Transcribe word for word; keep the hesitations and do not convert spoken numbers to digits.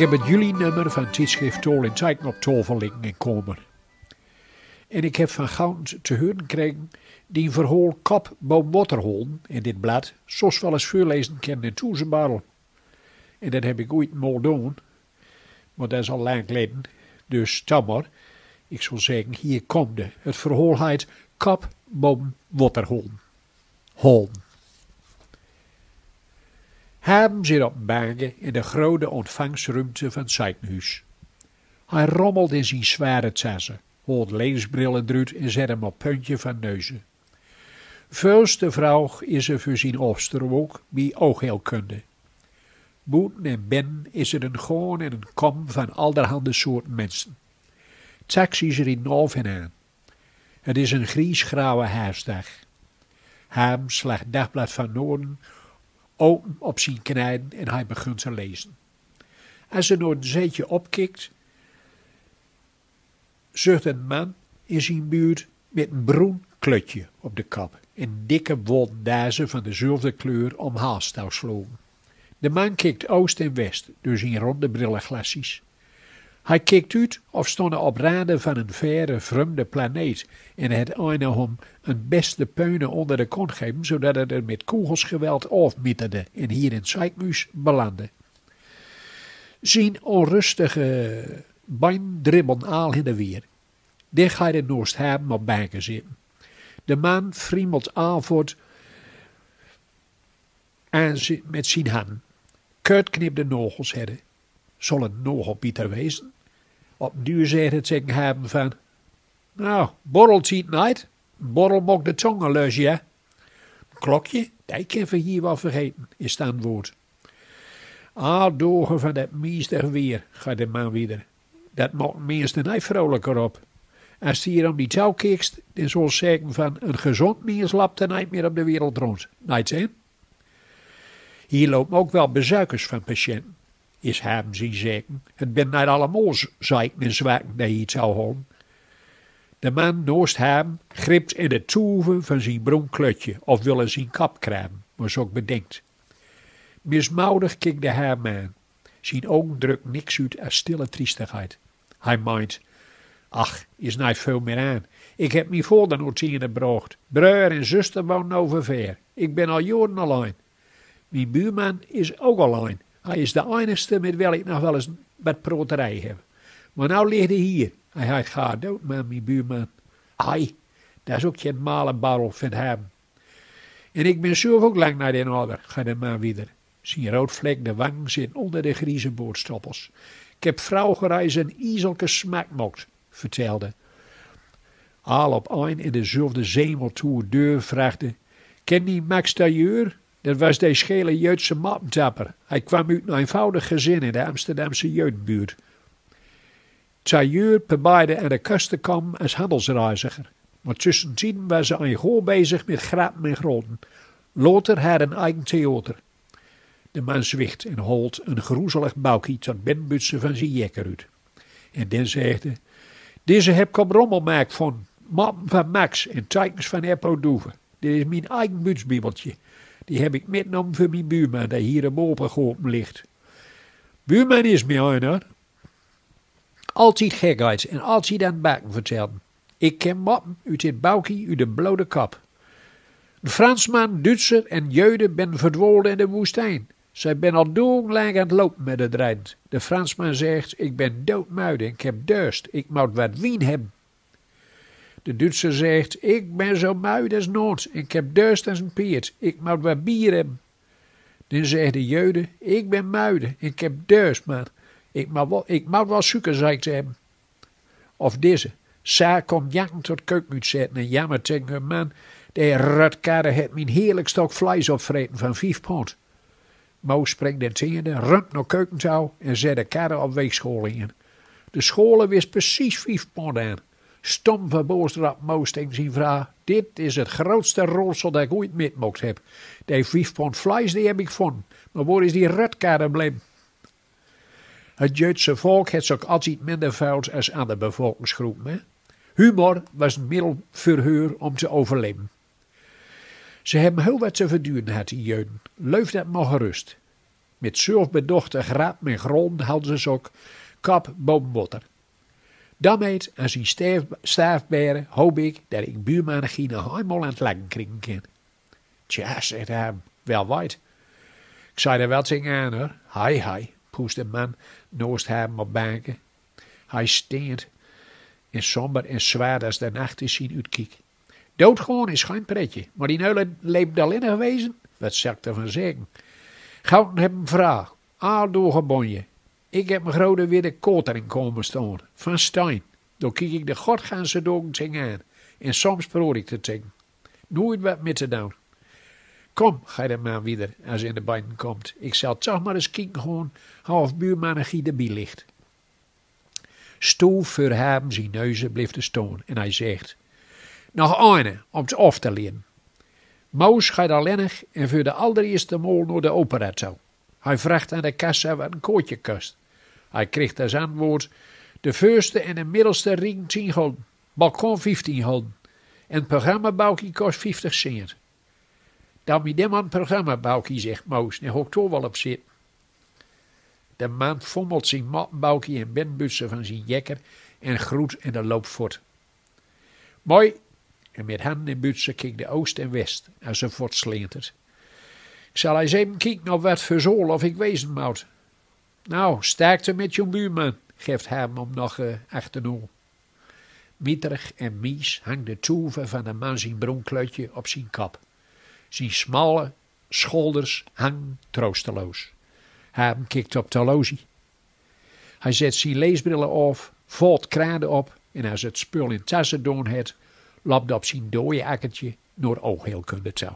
Ik heb het juli-nummer van tijdschrift Tol en Tieden op tafel liggen in kamer. En ik heb van Gaunt te huren gekregen dien verhaol Kap, Boom, Water, Holen in dit blad, zos wel eens veurlezen kennen in Toezenbarrel. En dat heb ik ooit mal doon, maar dat is al lang geleden. Dus dan maar, ik zal zeggen, hier komt de. Het verhaol heet Kap, Boom, Water, Holen. Holen. Harm zit op een bankje in de grote ontvangstruimte van het ziekenhuis. Hij rommelt in zijn zware tassen, haalt leesbrillen eruit en zet hem op puntje van neuzen. Veulste vraog is er voor zijn afstrook bij oogheelkunde. Boeten en binnen is er een gaon en een kom van allerhande soorten mensen. Taxis rieden af en aan. Het is een griesgrauwe herfstdag. Harm slaat Dagblad van Noorden open op zijn knieën en hij begint te lezen. Als hij naar het zetje opkijkt, zucht een man in zijn buurt met een bruin klutje op de kop en dikke wollen dazen van dezelfde kleur om hals gesloten. De man kijkt oost en west door zijn ronde brillenglaasjes. Hij kijkt uit of stonden op randen van een verre vreemde planeet en het einde hem een beste peunen onder de kont geven, zodat het er met kogelsgeweld afmieterde en hier in het ziekenhuis belandde. Zien onrustige bein dribbelen al heen en weer. Dicht hij de naast hem op banken zitten. De man friemelt af en toe aan zi-, met zien handen. Kort knipt de nagels, zegt hij. Zal een nagelbieter wezen. Op den duur zegt hij tegen hem van: "Nou, borreltied neet. Borrel maakt de tongen los, ja." "Klokje, die kunnen we hier wel vergeten," is het antwoord. "Al dagen van dat miestig weer," gaat de man verder. "Dat maakt de minste neet vrolijker op. Als je hier om die touw kijkt, dan zal je zeggen van: een gezond mens loopt er neet meer op de wereld rond. Neet zien?" "Hier lopen ook wel bezoekers van patiënten," is Harm zien zeggen. "Het bent neet allemaal z-, zieken en zwakken die hier touw houden." De man naast Harm gript in de toeven van zien bruin klutje of wil in zien kop kramen, maar is ook bedenkt. Mismoedig kijkt hij Harm aan. Zien ogen drukken niks uit als stille triestigheid. Hij meent: "Ach, is neet veel meer aan. Ik heb mijn vader nooit zien gebracht. Broer en zuster wonen over ver. Ik ben al jaren alleen. Mijn buurman is ook alleen. Hij is de enigste met wel ik nog wel eens wat praterij heb. Maar nou ligt hij hier. Hij heet gaar dood, maar mijn buurman. Ai, dat is ook geen male barrel," vindt Harm. "En ik ben zelf ook lang neet in orde," gaat de man verder. Zien roodvlekkende wangen zitten onder de grijze boordstoppels. "Ik heb vroeger eens een iezelke smaak gemaakt," vertelt hij. Al op een en dezelfde zeemotortoer vraagt hij: "Ken je Max Tailleur? Dat was de schele Joodse mappentapper. Hij kwam uit een eenvoudig gezin in de Amsterdamse Jodenbuurt." Tailleur probeerde aan de kust te komen als handelsreiziger, maar tussentieden was hij een goal bezig met grappen en groten. Later had hij een eigen theater. De man zwicht en haalt een groezelig bouwkie tot binnenbutsen van zijn jekker uit. En dan zegt hij: "Deze heb ik op Rommelmarkt van mappen van Max en teikens van Eppo Doeven. Dit is mijn eigen butsbibeltje. Die heb ik metgenomen voor mijn buurman, die hier op open goten ligt. Buurman is mijn einer. Altied gekkheid en altied aan het bakken vertellen. Ik ken mappen uit dit bouwkie uit de blote kop. Een Fransman, Duitser en Joden ben verdwaalde in de woestijn. Zij ben al doenlang aan het lopen met het rein. De Fransman zegt: ik ben doodmuide en ik heb dorst. Ik moet wat wien hebben. De Duitser zegt: ik ben zo muide als nood en ik heb dorst als een peerd. Ik moet wat bier hebben." Dan zegt de Joden: ik ben muide en ik heb dorst, maar ik moet wel, ik moet wel suikerzeik hebben. Of deze: zij komt janken tot keuken uitzetten en jammert tegen hun man: de rotkarre heeft mijn heerlijk stok vlees opvreten van vijf pond. Moos springt in tiende, rumt naar keuken toe en zet de karre op weegschaol in. De schaol wees precies vijf pond aan. Stom verbaasd ropt Moos tegen zijn vrouw: dit is het grootste raadsel dat ik ooit metgemaakt heb. Die vijf pond vlees, die heb ik gevonden. Maar waar is die rotkarre gebleven? Het Joodse volk heeft zich ook altijd minder fout als andere bevolkingsgroepen, hè? Humor was een middel voor hun om te overleven. Ze hebben heel wat te verduren gehad, die Joden. Leef dat maar gerust. Mit zelfbedochte grappen en grollen halden ze ök kop boven water. Dameet en zien staafbere hoop ik dat ik buurman Gie nog eenmaol aan 't lachen kriegen kin. Tja, zegt Harm, wel weit. Ik zei d'r wel tegen aan, hor. Hai, hai, poest de man naost Harm op banke. Hai steent en somber en zwaar as de nacht is zien utkiek. Doodgaon is gein pretje, maar dien eule leep dal innig wezen, wat zal ik d'r van zeggen? Gouden heb een vrouw, aal doorgebonje. Ik heb een grote witte koter in kamer staan, van steen. Daar kiek ik de godganse dagen tegen aan en soms proor ik er tegen. Nooit wat mit te doen. Kom, geit de man wieder, as in de beinen komt, ik zal toch maar eens kieken gaan of buurman Gie d'rbie ligt. Stoef veur Harm zien neuze blieft er staan en hij zegt: Nog eine, om ze af te lieden. Moos geit al lennig en veur de allerierste maol naar de opera toe. Hij vraagt aan de kassa wat een kaartje kost. Hij krijgt als antwoord: de veurste en de middelste riegen tien gulden, balkon vieftien gulden en het programmaboekje kost vieftig cent. Dan mi dan maar een programmaboekje, zegt Moos, dan ga ik toch wel op zitten. De man fommelt zien mottenboekje en binnenbutsen van zien jekker en groet en de loop voort. Mooi. En met handen in butsen kiekt de oost en west als ze voort slentert. Ik zal eens even kieken op wat voor zaol of ik wezen moet. Nou, sterkte met uw buurman, geft Harm hem nog achterna. Mieterig en mies hangt de toever van de man zien broen kleudje op zien kop. Zien smalle scholders hangen troosteloos. Harm kiekt op het horloge. Hij zet zien leesbrille af, valt krade op en as het spul in tasse doon het, loopt op zien dooie akkertje naar oogheelkunde toe.